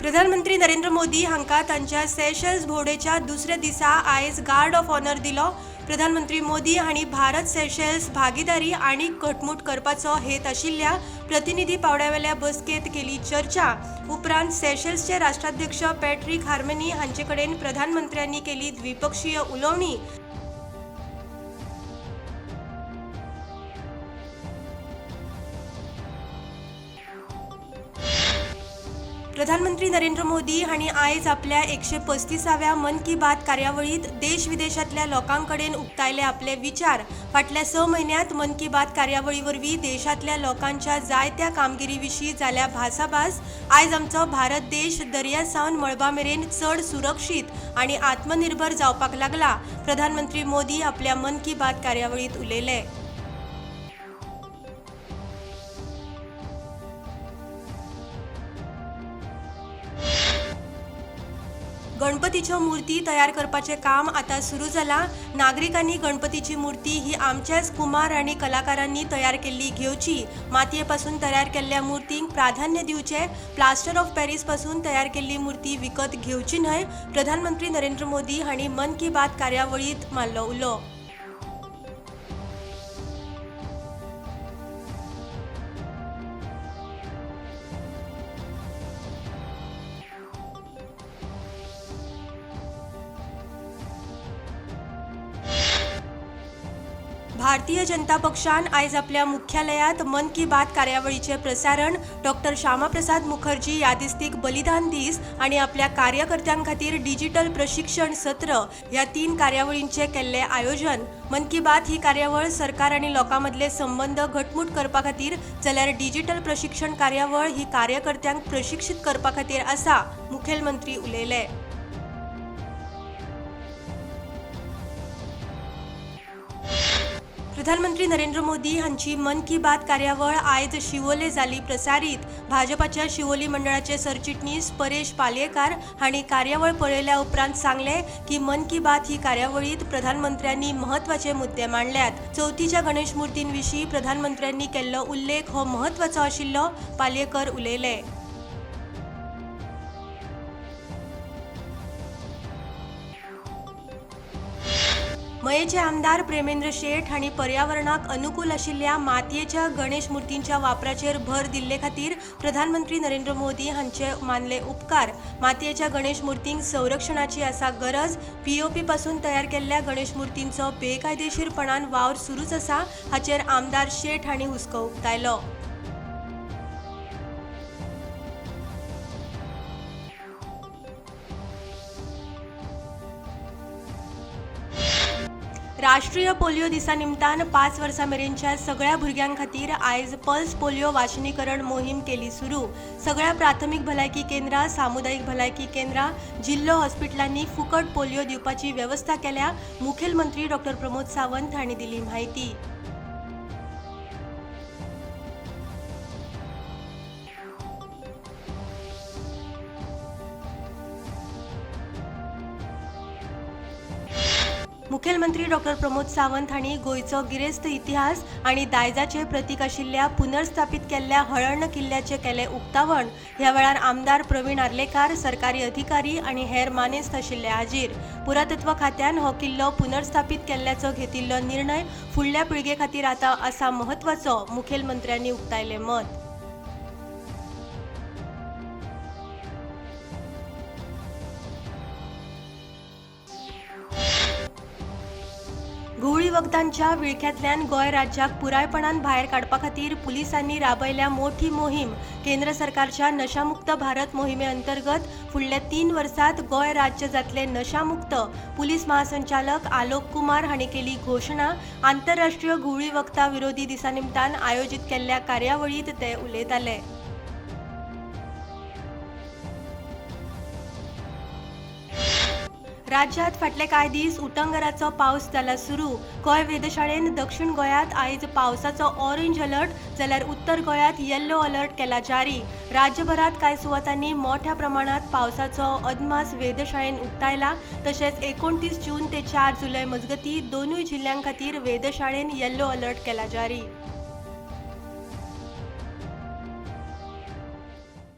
प्रधानमंत्री नरेंद्र मोदी हांकां तांच्या सेशल्स भोंवडेच्या दुसऱ्या दिसा आयज गार्ड ऑफ ऑनर दिलो. प्रधानमंत्री मोदी हांणी भारत सेशल्स भागिदारी आनीक घटमूट करपाचो हेत आशिल्ल्या प्रतिनिधी पांवड्यावेल्या बसकेंत केली चर्चा. उपरांत सेशल्सचे राष्ट्राध्यक्ष पॅट्रिक हार्मनी हांचे कडेन प्रधानमंत्र्यांनी केली द्विपक्षीय उलोवणी. प्रधानमंत्री नरेंद्र मोदी हांणी आयज आपल्या 135व्या मन की बात कार्यावळींत देश विदेशांतल्या लोकां कडेन उक्तायले आपले विचार. फाटल्या 6 म्हयन्यांत मन की बात कार्यावळी वरवीं देशांतल्या लोकांच्या जायत्या कामगिरी विशीं जाल्या भासाभास. आयज आमचो भारत देश दर्या सावन मळबा मेरेन चड सुरक्षीत आनी आत्मनिर्भर जावपाक लागला, प्रधानमंत्री मोदी आपल्या मन की बात कार्यावळींत उलयले. गणपतीच्यो मूर्ती तयार करपाचें काम आतां सुरू जालां. नागरिकांनी गणपतीची मूर्ती ही आमच्याच कुमार आनी कलाकारांनी तयार केल्ली घेवची. मातये पासून तयार केल्ल्या मूर्तींक प्राधान्य दिवचें. प्लास्टर ऑफ पॅरीस पासून तयार केल्ली मूर्ती विकत घेवची न्हय, प्रधानमंत्री नरेंद्र मोदी हांणी मन की बात कार्यावळींत मारलो उलो. भारतीय जनता पक्षान आयज आपल्या मुख्यालयांत मन की बात कार्यावळीचें प्रसारण डॉक्टर श्यामाप्रसाद मुखर्जी यादिस्तीक बलिदान दीस आनी आपल्या कार्यकर्त्यां खातीर डिजिटल प्रशिक्षण सत्र ह्या 3 कार्यावळींचें केल्लें आयोजन. मन की बात ही कार्यावळ सरकार आनी लोकां मदले संबंद घटमूट करपा खातीर, जाल्यार डिजिटल प्रशिक्षण कार्यावळ ही कार्यकर्त्यांक प्रशिक्षीत करपा खातीर आसा, मुखेलमंत्री उलयले. प्रधानमंत्री नरेंद्र मोदी हांची मन की बात कार्यावळ आयज शिवोले जाली प्रसारीत. भाजपाच्या शिवोली मंडळाचे सरचिटणीस परेश पालयेकार हांणी कार्यावळ पळयल्या उपरांत सांगलें की मन की बात ही कार्यावळींत प्रधानमंत्र्यांनी म्हत्वाचे मुद्दे मांडल्यात. चवथीच्या गणेश मूर्तींविशीं प्रधानमंत्र्यांनी केल्लो उल्लेख हो म्हत्वाचो आशिल्लो, पालयेकर उलयले. मयेचे आमदार प्रेमेंद्र शेट हांणी पर्यावरणाक अनुकूल आशिल्ल्या मातयेच्या गणेश मूर्तींच्या वापराचेर भर दिल्ले खातीर प्रधानमंत्री नरेंद्र मोदी हांचे मानले उपकार. मातयेच्या गणेश मूर्तींक संरक्षणाची आसा गरज. पीओपी पासून तयार केल्ल्या गणेश मूर्तींचो बेकायदेशीरपणान वावर सुरूच आसा, हाचेर आमदार शेट हांणी हुस्को उक्तायलो. राष्ट्रीय पोलियो दिसा निमतान 5 वर्सां मेरेनच्या सगळ्या भुरग्यां खातीर आयज पल्स पोलियो वाशीनीकरण मोहीम केली सुरू. सगळ्या प्राथमीक भलायकी केंद्रां, सामुदायीक भलायकी केंद्रां, जिल्लो हॉस्पिटलांनी फुकट पोलियो दिवपाची वेवस्था केल्या, मुखेलमंत्री डॉक्टर प्रमोद सावंत हांणी दिली म्हायती. मुखेलमंत्री डॉक्टर प्रमोद सावंत हांणी गोंयचो गिरेस्त इतिहास आनी दायजाचें प्रतीक आशिल्ल्या पुनर्स्थापीत केल्ल्या हळर्ण किल्ल्याचें केलें उक्तावण. ह्या वेळार आमदार प्रवीण आर्लेकार, सरकारी अधिकारी आनी हेर मानेस्त आशिल्ले हाजीर. पुरातत्व खात्यान हो किल्लो पुनर्स्थापीत केल्ल्याचो घेतिल्लो निर्णय फुडल्या पिळगे खातीर आतां आसा म्हत्वाचो, मुखेलमंत्र्यांनी उक्तायलें मत. घुंवळी वखदांच्या विळख्यांतल्यान गोंय राज्याक पुरायपणान भायर काडपा खातीर पुलिसांनी राबयल्या मोठी मोहीम. केंद्र सरकारच्या नशामुक्त भारत मोहिमे अंतर्गत फुडल्या 3 वर्सांत गोंय राज्य जातलें नशामुक्त, पुलीस महासंचालक आलोक कुमार हांणी केली घोशणा. आंतरराष्ट्रीय घुंवळी वखदां विरोधी दिसा निमतान आयोजीत केल्ल्या कार्यावळींत ते उलयताले. राज्यात फाटले कांय दीस उटंगराचो पावस जाला सुरू. गोंय वेधशाळेन दक्षिण गोंयांत आयज पावसाचो ऑरेंज अलर्ट, जाल्यार उत्तर गोंयांत येल्लो अलर्ट केला जारी. राज्यभरात कांय सुवातांनी मोठ्या प्रमाणात पावसाचो अदमास वेधशाळेन उक्तायला. तशेंच 29 जून ते 4 जुलय मजगतीं दोनूय जिल्ह्यां खातीर वेधशाळेन येल्लो अलर्ट केला जारी.